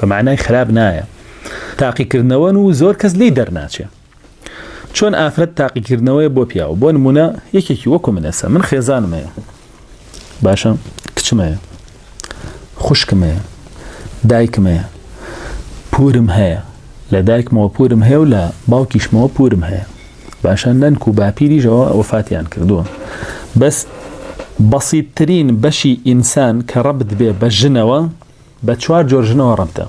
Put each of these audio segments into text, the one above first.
بە مەعنای خراپ نایە تاقیکردنەوەن و زۆر کەس لێی دەرناچێ. چۆن ئافرەت تاقیکردنەوەیە بۆ پیاو بۆ نمونە یەکێکی وەکو من ئێستا من خێزانم هەیە باشە کچم هەیە خوشکم هەیە دایکم هەیە پورم هەیە لە دایکمەوە پورم هەیە و لە باوکیشمەوە پورم هەیە باشە نەنک و باپیریشەوە وەفاتیان کردووە بەس بەسیترین بەشی ئینسان کە ڕەبت بێ بە ژنەوە بە چوار جۆر ژنەوە ڕەبتە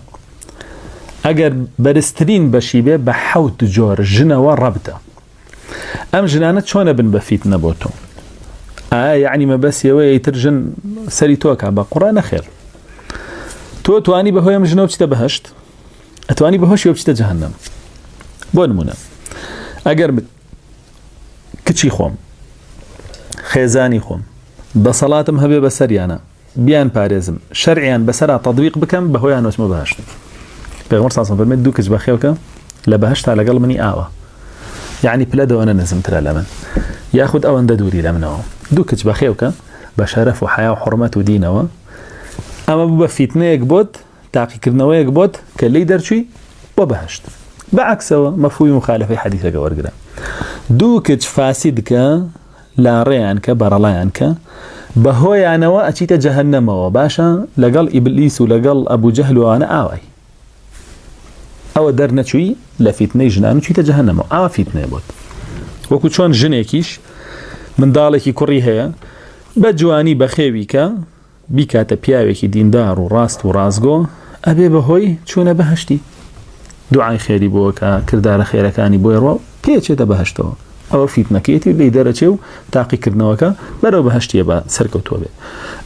ئەگەر بەرزترین بەشی بێ بە حەوت جۆر ژنەوە ڕەبتە ئەم ژنانە چۆنە بن بە فیتنە بۆ تۆ ئایا یعنی مەبەستی ئەوەیە ئیتر ژن سەری تۆکە بە قوڕە نەخێر تۆ توانی بەهۆی ئەم ژنەوە بچیتە بەهشت ئەتوانی بەهۆشیەوە بچیتە جەهەنەم بۆ نمونە ئەگەر کچی خۆم خێزانی خۆم دەسەڵاتم هەبێ بەسەریانە بیان پارێزم شەرعیان بەسەرا تەدویق بکەم بەهۆیان وەچمە بەهشت پێغەمبەر صلی الله علیه و دوو کچ بەخێوکە لە بەهشتا لەگەڵ منی ئاوە یعنی پلە دەوەنە نزمترە لە من یاخود ئەوەندە دووری لە منەوە دوو کچ بەخێوکە بە شەرەف و حیا و حڕمەت و دینەوە ئەمە بوو بە فیتنەیەک بۆت تاقیکردنەوەیەک بۆت کە لی دەرچووی بۆ بەهشت بە عکسەوە مەفهومی مخالفەی حەدیثەکە وەرگرە دوو کچ فاسید کە لاڕێیان کە بەڕەڵایان کە بەهۆیانەوە ئەچیتە جەهەنەمەوە باشە لەگەڵ ئیبلیس و لەگەڵ ئەبوو جەهل و ئەوانە ئاوای ئەوە دەرنەچووی لە فیتنەی ژنان و چیتە جەهەنەمەوە ئاوا فیتنەیە بۆت وەکو چۆن ژنێکیش منداڵێکی کوڕی هەیە بە جوانی بەخێوی کە بیکاتە پیاوێکی دیندار و ڕاست و ڕاستگۆ ئەبێ بە هۆی چوونە بەهەشتی دوعای خێری بۆ کە کردارە خێرەکانی بۆی ڕۆ پێچێتە بەهەشتەوە ئەوە فیتنەکەیەتی و لێی دەرەچێ و تاقیکردنەوەکە بەرەو بەهەشتیە بە سەرکەوتووە بێت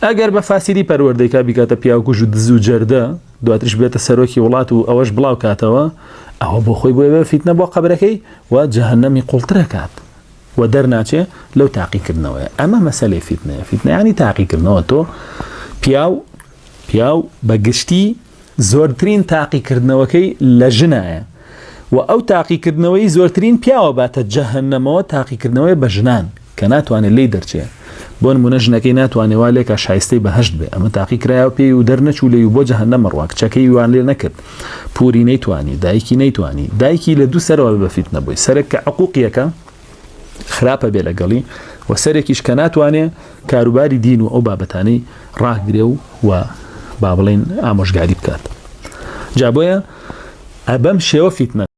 ئەگەر بە فاسیدی پەروەردەیکا بیکاتە پیاوکوژ و دز و جەردە دواتریش بێتە سەرۆکی وڵات و ئەوەش بڵاو کاتەوە ئەوە بۆ خۆی بۆیە بە فیتنە بۆ قەبرەکەی و جەهەنەمی قوڵترەکات و دەرناچێ لەو تاقیکردنەوەیە ئەمە مەسەلەی فیتنەیە فیتنە یانی تاقیکردنەوە تۆ پیاو پیاو بە گشتی زۆرترین تاقیکردنەوەکەی لە ژنایە و ئەو تاقیکردنەوەی زۆرترین پیاوە باتە جەهەنەمەوە تاقیکردنەوەی بە ژنان کە ناتوانێت لێی دەرچێ بۆ نمونە ژنەکەی ناتوانێ وا لێکا شایستەی بەهەشت بێ ئەمە تاقی کرایەوە پێی و دەرنەچوو لێی و بۆ جەهەنەمە ڕوا کچەکەی وان لێ نەکرد پوری نەیتوانی دایکی نەیتوانی دایکی لە دوو سەرەوە بە فیتنە بووی سەرێک کە عقوقیەکە خراپە بێ لەگەڵی و سەرێکیش کە ناتوانێ کاروباری دین و ئەو بابەتانەی ڕاگرێ و و با بڵێن ئامۆژگاری بکات جا بۆیە ئەبەم شێوە فیتنە.